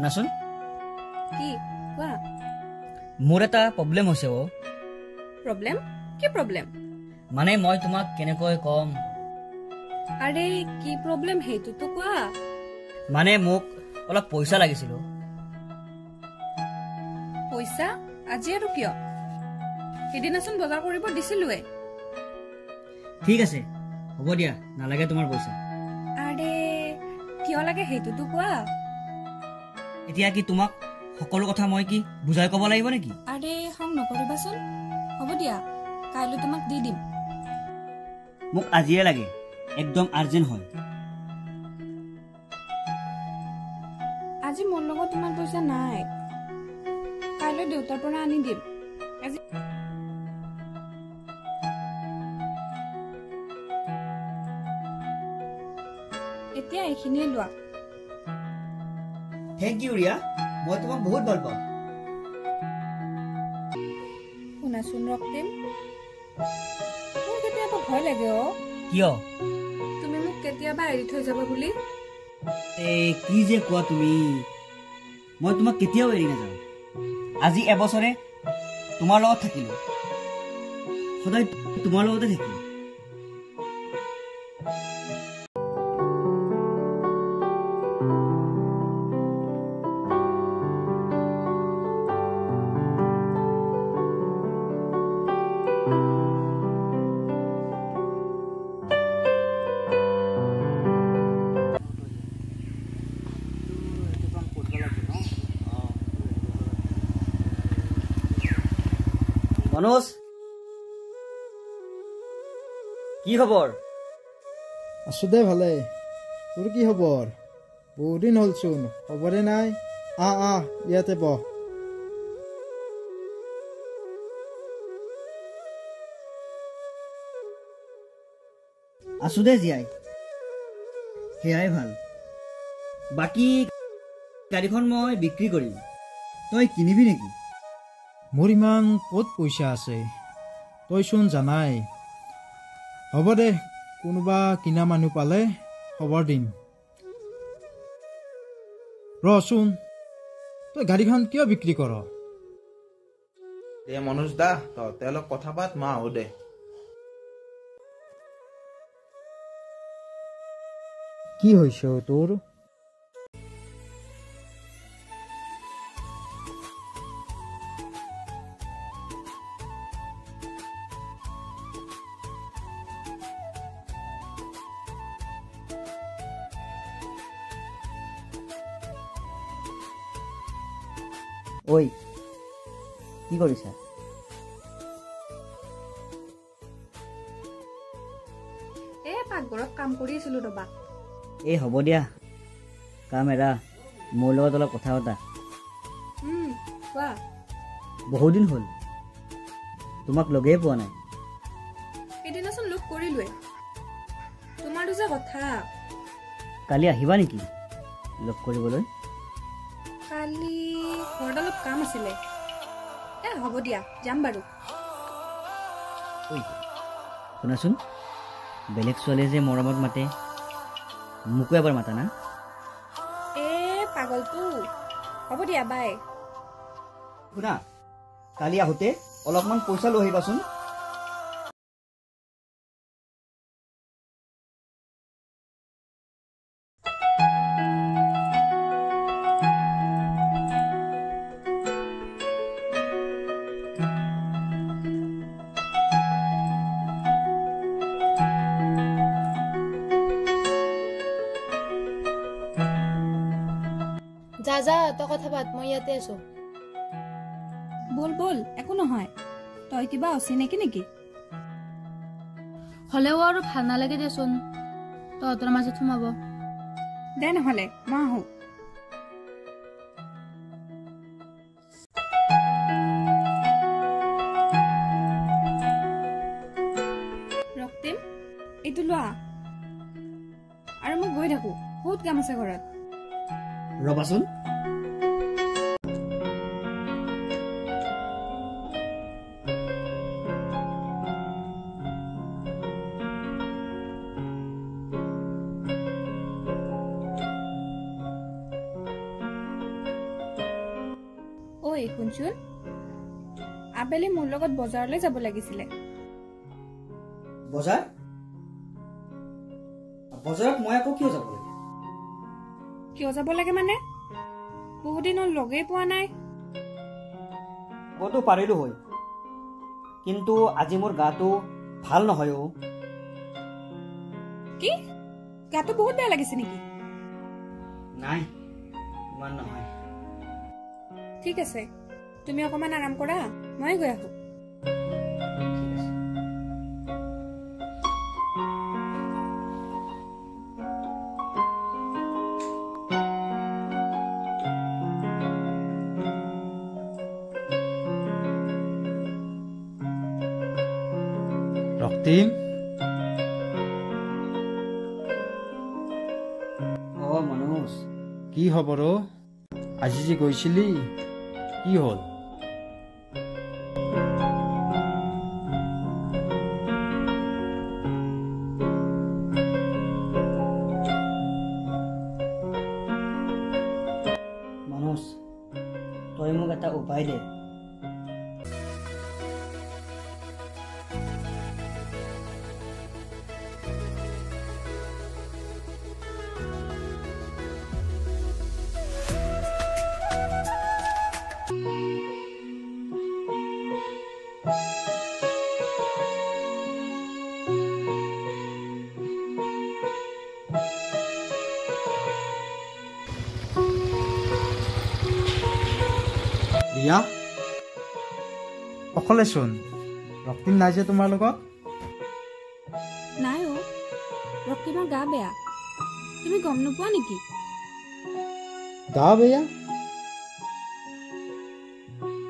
শুনাচোন। কি কোৱা? মোৰ এটা প্ৰব্লেম হৈছে অ। প্ৰব্লেম? কি প্ৰব্লেম? মানে মই তোমাক কেনেকৈ ক'ম? আৰে কি প্ৰব্লেম সেইটোতো কোৱা। মানে মোক অলপ পইচা লাগিছিল। পইচা আজি আৰু কিয়? সেইদিনাচোন বজাৰ কৰিব দিছিলোৱে। ঠিক আছে হ'ব দিয়া, নালাগে তোমাৰ পইচা। আৰে কিয় লাগে সেইটোতো কোৱা। এতিয়া কি তোমাক সকলো কথা মই কি বুজাই ক'ব লাগিব নেকি? আৰে খং নকৰিবাচোন, হ'ব দিয়া, কাইলৈ তোমাক দি দিম। মোক আজিয়ে লাগে, একদম আৰ্জেণ্ট হয়। আজি মোৰ লগত ইমান পইচা নাই, কাইলৈ দেউতাৰ পৰা আনি দিম। আজি এতিয়া এইখিনিয়ে লোৱা। Thank U Riya, মই তোমাক বহুত ভাল পাওঁ। শুনাচোন ৰক্তিম, মোৰ কেতিয়াবা ভয় লাগে অ। কিয়? তুমি মোক কেতিয়াবা এৰি থৈ যাবা বুলি। এই কি যে কোৱা তুমি, মই তোমাক কেতিয়াও এৰি নাযাওঁ। আজি এবছৰে তোমাৰ লগত থাকিলো, সদায় তোমাৰ লগতে থাকিম। মনোজ, কি খবৰ? আছো দে ভালে, তোৰ কি খবৰ? বহুদিন হ'লচোন খবৰে নাই। আহ আহ ইয়াতে বহ। আছো দে জীয়াই, সেয়াই ভাল। বাকী গাড়ীখন মই বিক্ৰী কৰিম, তই কিনিবি নেকি? মোৰ ইমান ক'ত পইচা আছে, তইচোন জানাই। হ'ব দে, কোনোবা কিনা মানুহ পালে খবৰ দিম। ৰচোন, তই গাড়ীখন কিয় বিক্ৰী কৰ? দে মনোজ দা, তহঁতে অলপ কথা পাত, মই আহো দে। কি হৈছে তোৰ? ঐ কি কৰিছা? এই পাকঘৰত কাম কৰি আছিলো ৰবা। এই হ'ব দিয়া, কাম এৰা, মোৰ লগত অলপ কথা পতা। কোৱা। বহুদিন হ'ল তোমাক লগেই পোৱা নাই। সেইদিনাচোন লগ কৰিলোৱে। তোমাৰো যে কথা। কালি আহিবা নেকি লগ কৰিবলৈ? কালি ঘৰত অলপ কাম আছিলে। এ হ'ব দিয়া, যাম বাৰু। ঐ শুনাচোন, বেলেগ ছোৱালীয়ে যে মৰমত মাতে, মোকো এবাৰ মাতা না। এ পাগলটো, হ'ব দিয়া, বাই। শুনা, কালি আহোঁতে অলপমান পইচা লৈ আহিবাচোন। যা যা, তই কথা পাত, মই ইয়াতে আছো। বল বল, একো নহয়। তই কিবা অচিনাকি নেকি? হ'লেও আৰু ভাল নালাগে দেচোন তহঁতৰ মাজত সোমাব। দে নহ'লে মই আহো। ৰক্তিম, এইটো লোৱা, আৰু মই গৈ থাকো, বহুত কাম আছে ঘৰত। ৰবাচোন, ঐ শুনচোন, আবেলি মোৰ লগত বজাৰলৈ যাব লাগিছিলে। বজাৰ? বজাৰত মই আকৌ কিয় যাব লাগে? কিয় যাব লাগে মানে, বহুদিন হ'ল লগেই পোৱা নাই। মইতো পাৰিলো হয়, কিন্তু আজি মোৰ গাটো ভাল নহয় অ। কি গাটো বহুত বেয়া লাগিছে নেকি? নাই, ইমান নহয়। ঠিক আছে, তুমি অকণমান আৰাম কৰা, মই গৈ আহো। ঠিক আছে। ৰক্তিম। অ মনোজ, কি খবৰ অ? আজি যে গৈছিলি, কি হ'ল? মনোজ, তই মোক এটা উপায় দে। ৰিয়া, অকলেচোন, ৰক্তিম নাই যে তোমাৰ লগত? নাই অ, ৰক্তিমৰ গা বেয়া, তুমি গম নোপোৱা নেকি? গা বেয়া?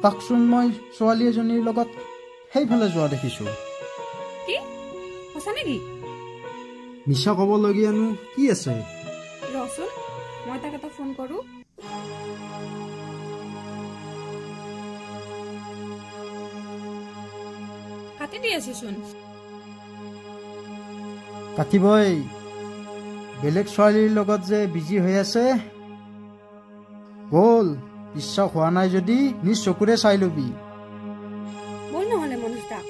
তাকচোন মই ছোৱালী এজনীৰ লগত সেইফালে যোৱা দেখিছো। কি সঁচা নেকি? মিছা ক'বলগীয়ানো কি আছে? ৰচোন, মই তাক এটা ফোন কৰো। কাটি দি আছেচোন। কাটিবই, বেলেগ ছোৱালীৰ লগত যে বিজি হৈ আছে। ব'ল, বিশ্বাস হোৱা নাই যদি নিজ চকুৰে চাই ল'বি। ব'ল নহ'লে মনোজ দা।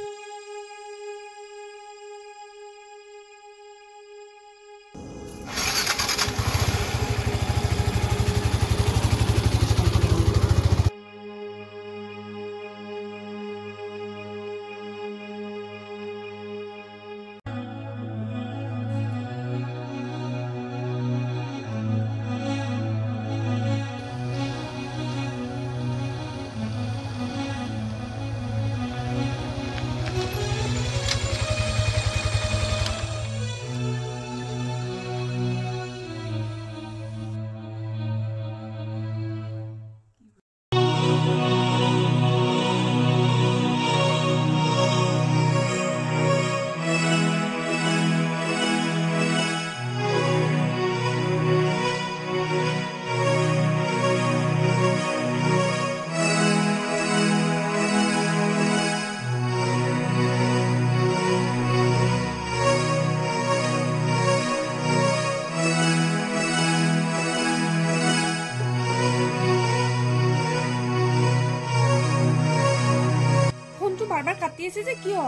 বাৰ বাৰ কাটি আছে যে কিয়?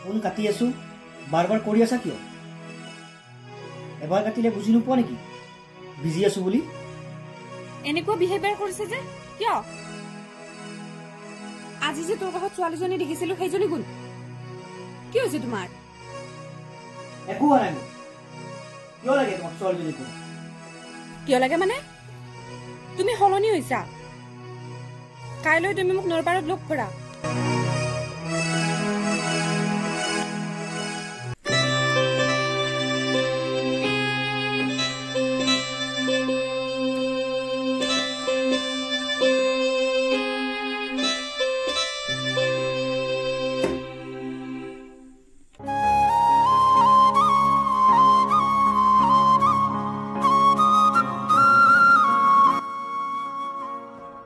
ফোন কাটি আছো, বাৰ বাৰ কৰি আছা কিয়? এবাৰ কাটিলে বুজি নোপোৱা নেকি বিজি আছো বুলি? এনেকুৱা বিহেভিয়াৰ কৰিছে যে কিয়? আজি যে তোৰ কাষত ছোৱালীজনী দেখিছিলো, সেইজনী কোন? কি হৈছে তোমাৰ? একো হোৱা নাই। কিয় লাগে তোমাক ছোৱালীজনী কোন? কিয় লাগে মানে? তুমি সলনি হৈছা। কাইলৈ তুমি মোক নৰপাৰত লগ কৰা।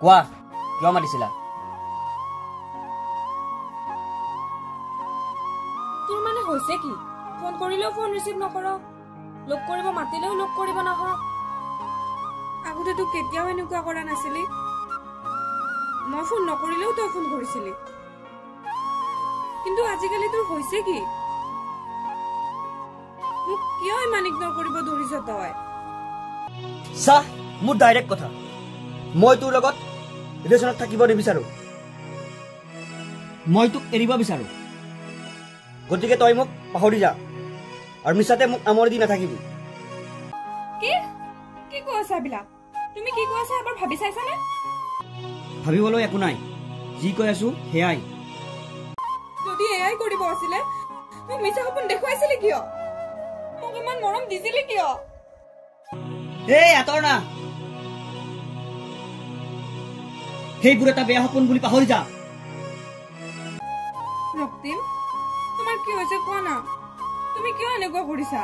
কোৱা, কিয় মাতিছিলা? কি? ফোন কৰিলেও ফোন ৰিচিভ নকৰ, লগ কৰিব মাতিলেও লগ কৰিব নাহ। আগতে তোক কেতিয়াও এনেকুৱা কৰা নাছিলি। মই ফোন নকৰিলেও তই ফোন কৰিছিলি, কিন্তু আজিকালি তোৰ হৈছে কি? মোক কিয় ইমান ইগনৰ কৰিব ধৰিছ তই? চা, মোৰ ডাইৰেক্ট কথা, মই তোৰ লগত ৰিলেশ্যনত থাকিব নিবিচাৰো। মই তোক এৰিব বিচাৰো। গতিকে তই মোক পাহৰি যা আৰু মিছাতে মোক আমনি দি নাথাকিবি। কি কি কৈ আছা এইবিলাক? তুমি কি কৈ আছা এবাৰ ভাবি চাইছানে? ভাবিবলৈ একো নাই, যি কৈ আছো সেয়াই। যদি এয়াই কৰিব আছিলে মোক মিছা সপোন দেখুৱাইছিলি কিয়? মোক ইমান মৰম দিছিলি কিয়? এই আঁতৰ না, সেইবোৰ এটা বেয়া সপোন বুলি পাহৰি যা। ৰক্তিম, তোমাৰ কি হৈছে কোৱা না? তুমি কিয় এনেকুৱা কৰিছা?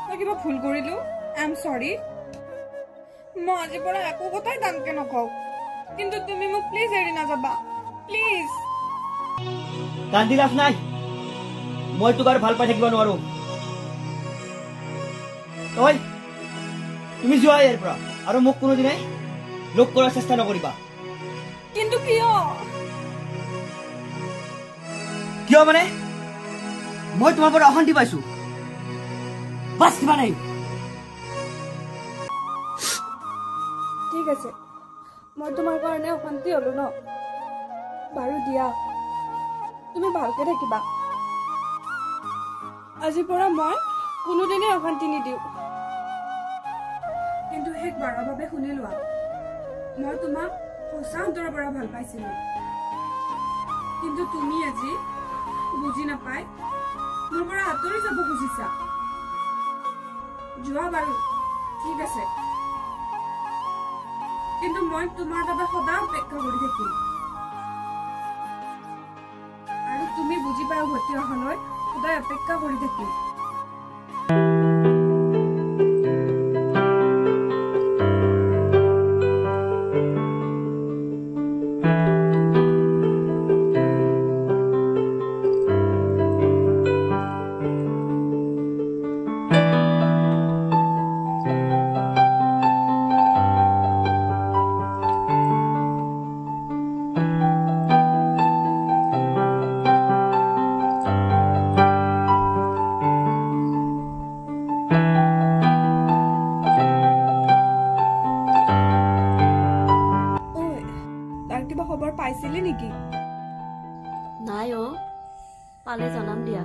মই কিবা ভুল কৰিলো? I am sorry. মই আজিৰ পৰা একো কথাই টানকে নকওঁ, কিন্তু তুমি মোক প্লিজ এৰি নাযাবা, প্লিজ। কান্দি লাভ নাই, মই তোক আৰু ভাল পাই থাকিব নোৱাৰো। তই তুমি যোৱা ইয়াৰ পৰা আৰু মোক কোনোদিনে লগ কৰাৰ চেষ্টা নকৰিবা। কিন্তু কিয়? কিয় মানে মই তোমাৰ পৰা অশান্তি পাইছো, বাছ সিমানেই। ঠিক আছে, মই তোমাৰ কাৰণে অশান্তি হলো ন? বাৰু দিয়া, তুমি ভালকে থাকিবা। আজিৰ পৰা মই কোনোদিনে অশান্তি নিদিওঁ। কিন্তু শেষবাৰৰ বাবে শুনি লোৱা, মই তোমাক সঁচা অন্তৰৰ পৰা ভাল পাইছিলো, কিন্তু তুমি আজি বুজি নাপাই মোৰ পৰা আঁতৰি যাব খুজিছা। যোৱা বাৰু, ঠিক আছে, কিন্তু মই তোমাৰ বাবে সদায় অপেক্ষা কৰি থাকিম। আৰু তুমি বুজি পাই উভতি অহালৈ সদায় অপেক্ষা কৰি থাকিম। পাইছিলি নেকি? নাই অ, পালে জনাম দিয়া।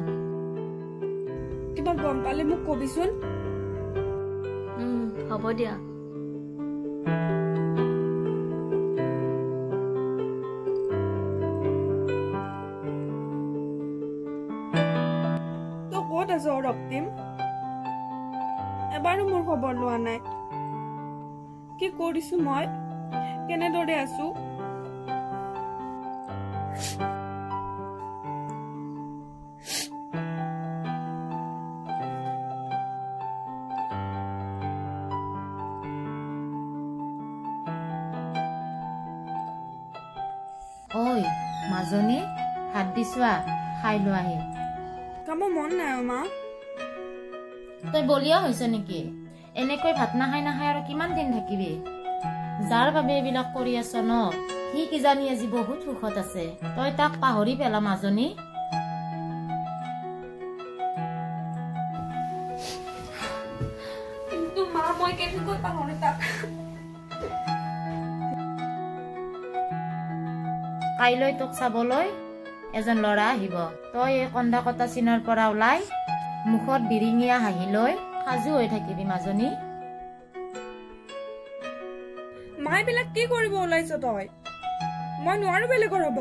কিবা গম পালে মোক কবিচোন। হ'ব দিয়া। তই ক'ত আছ ৰক্তিম? এবাৰো মোৰ খবৰ লোৱা নাই। কি কৰিছো মই, কেনেদৰে আছো? ঐ মাজনী, ভাত দিছোৱা, খাই লোৱাহি। খাব মন নাই অ মা। তই বলিয়া হৈছ নেকি? এনেকৈ ভাত নাখাই নাখাই আৰু কিমান দিন থাকিবি? যাৰ বাবে এইবিলাক কৰি আছ ন, সি কিজানি আজি বহুত সুখত আছে। তই তাক পাহৰি পেলা মাজনী। কিন্তু মা, মই কেনেকৈ পাহৰি তাক? কাইলৈ তোক চাবলৈ এজন ল'ৰা আহিব। তই এই কন্দা কটা চিনৰ পৰা ওলাই মুখত বিৰিঙীয়া হাঁহি লৈ সাজু হৈ থাকিবি মাজনী। মা, এইবিলাক কি কৰিব ওলাইছ তই? মই নোৱাৰো বেলেগৰ হ'ব।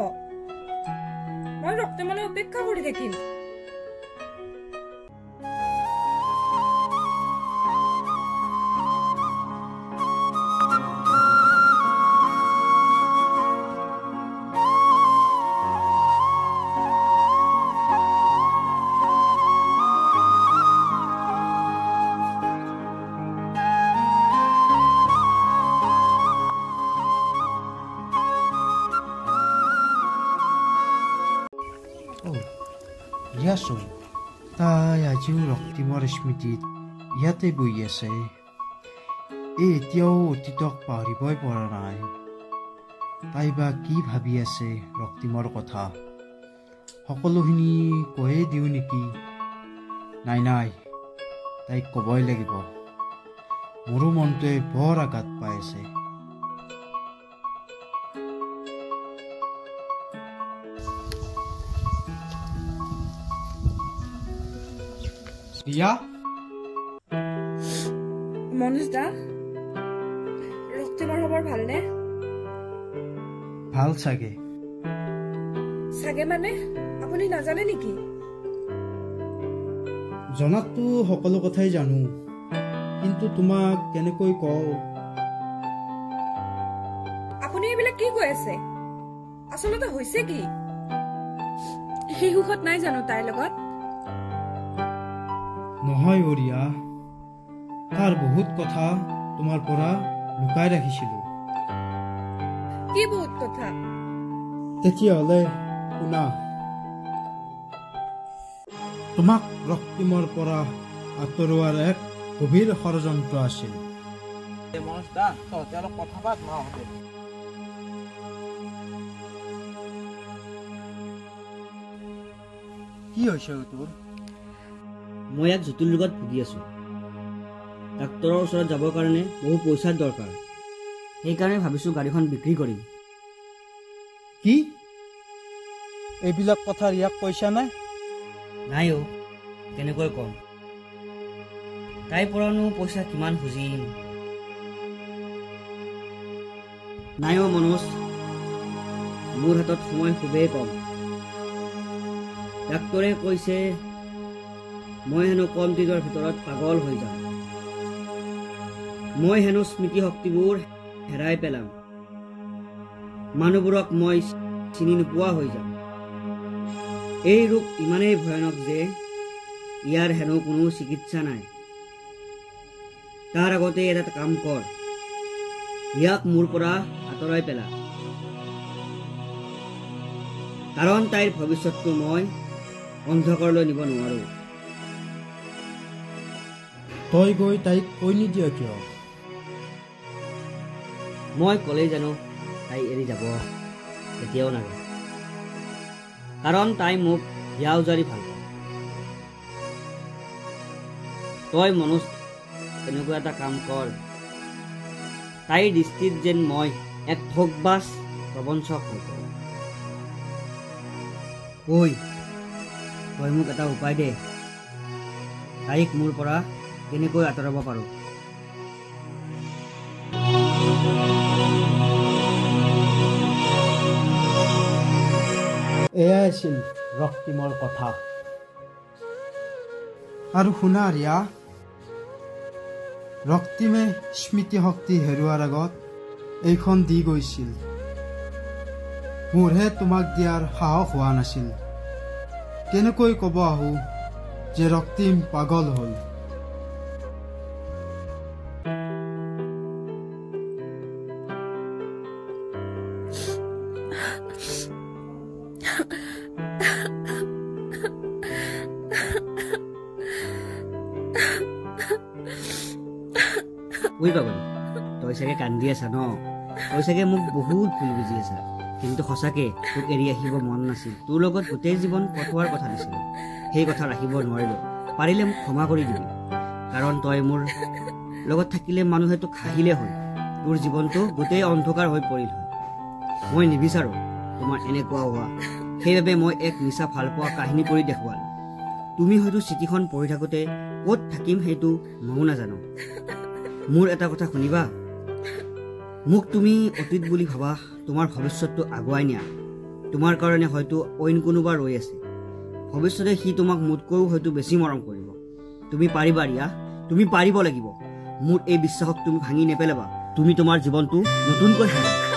মই ৰক্তিমলৈ অপেক্ষা কৰি থাকিম। ৰিয়াচোন, তাই আজিও ৰক্তিমৰ স্মৃতিত ইয়াতে বহি আছে। এই এতিয়াও অতীতক পাহৰিবই পৰা নাই। তাই বা কি ভাবি আছে ৰক্তিমৰ কথা? সকলোখিনি কৈয়ে দিওঁ নেকি? নাই নাই, তাইক ক'বই লাগিব। মোৰো মনটোৱে বৰ আঘাত পাই আছে। ৰিয়া? মনোজ দা, ৰক্তিমৰ খবৰ ভালনে? ভাল চাগে। চাগে মানে আপুনি নাজানে নেকি? জনাততো সকলো কথাই জানো, কিন্তু তোমাক কেনেকৈ কওঁ? আপুনি এইবিলাক কি কৈ আছে? আচলতে হৈছে কি? সেই সুখত নাই জানো তাইৰ লগত? নহয় ৰিয়া, তাৰ বহুত কথা তোমাৰ পৰা লুকাই ৰাখিছিলো। কি বহুত কথা? তেতিয়াহ'লে শুনা, তোমাক ৰক্তিমৰ পৰা আঁতৰোৱাৰ এক গভীৰ ষড়যন্ত্ৰ আছিল। কি হৈছে তোৰ? মই এক জটিল ৰোগত ভুগি আছো। ডাক্তৰৰ ওচৰত যাবৰ কাৰণে বহু পইচাৰ দৰকাৰ। সেইকাৰণে ভাবিছো গাড়ীখন বিক্ৰী কৰিম। কি এইবিলাক কথা ইয়াক কৈছা নাই? নাই অ', কেনেকৈ কম? তাইৰ পৰানো পইচা কিমান খুজিম? নাই অ' মনোজ, মোৰ হাতত সময় খুবেই কম। ডাক্তৰে কৈছে মই হেনো কম দিনৰ ভিতৰত পাগল হৈ যাম। মই হেনো স্মৃতিশক্তিবোৰ হেৰাই পেলাম। মানুহবোৰক মই চিনি নোপোৱা হৈ যাম। এই ৰোগ ইমানেই ভয়ানক যে ইয়াৰ হেনো কোনো চিকিৎসা নাই। তাৰ আগতে এটা কাম কৰ, ইয়াক মোৰ পৰা আঁতৰাই পেলা। কাৰণ তাইৰ ভৱিষ্যতটো মই অন্ধকাৰলৈ নিব নোৱাৰো। তই গৈ তাইক কৈ নিদিয় কিয়? মই ক'লেই জানো তাই এৰি যাব? কেতিয়াও নাযায়। কাৰণ তাই মোক হিয়া উজাৰি ভাল পায়। তই মনোজ তেনেকুৱা এটা কাম কৰ, তাইৰ দৃষ্টিত যেন মই এক ঠগবাজ প্ৰবঞ্চক হৈ পৰোঁ। ঐ, তই মোক এটা উপায় দে, তাইক মোৰ পৰা কেনেকৈ আঁতৰাব পাৰোঁ। এয়াই আছিল ৰক্তিমৰ কথা। আৰু শুনা ৰিয়া, ৰক্তিমে স্মৃতিশক্তি হেৰুৱাৰ আগত এইখন দি গৈছিল। মোৰহে তোমাক দিয়াৰ সাহস হোৱা নাছিল। কেনেকৈ ক'ব আহো যে ৰক্তিম পাগল হ'ল। ঐ পাগলী, তই চাগে কান্দি আছা ন? তই চাগে মোক বহুত ভুল বুজি আছা। কিন্তু সঁচাকে তোক এৰি আহিব মন নাছিল। তোৰ লগত গোটেই জীৱন কটোৱাৰ কথা দিছিলো, সেই কথা ৰাখিব নোৱাৰিলো। পাৰিলে মোক ক্ষমা কৰি দিবি। কাৰণ তই মোৰ লগত থাকিলে মানুহে তোক হাঁহিলে হয়, তোৰ জীৱনটো গোটেই অন্ধকাৰ হৈ পৰিল হয়। মই নিবিচাৰোঁ তোমাৰ এনেকুৱা হোৱা। সেইবাবে মই এক মিছা ভালপোৱা কাহিনী কৰি দেখুৱালো। তুমি হয়তো চিঠিখন পঢ়ি থাকোঁতে ক'ত থাকিম সেইটো ময়ো নাজানো। মোৰ এটা কথা শুনিবা, মোক তুমি অতীত বুলি ভাবা, তোমাৰ ভৱিষ্যতটো আগুৱাই নিয়া। তোমাৰ কাৰণে হয়তো অইন কোনোবা ৰৈ আছে। ভৱিষ্যতে সি তোমাক মোতকৈও হয়তো বেছি মৰম কৰিব। তুমি পাৰিবা ৰিয়া, তুমি পাৰিব লাগিব। মোৰ এই বিশ্বাসক তুমি ভাঙি নেপেলাবা। তুমি তোমাৰ জীৱনটো নতুনকৈ সাজা।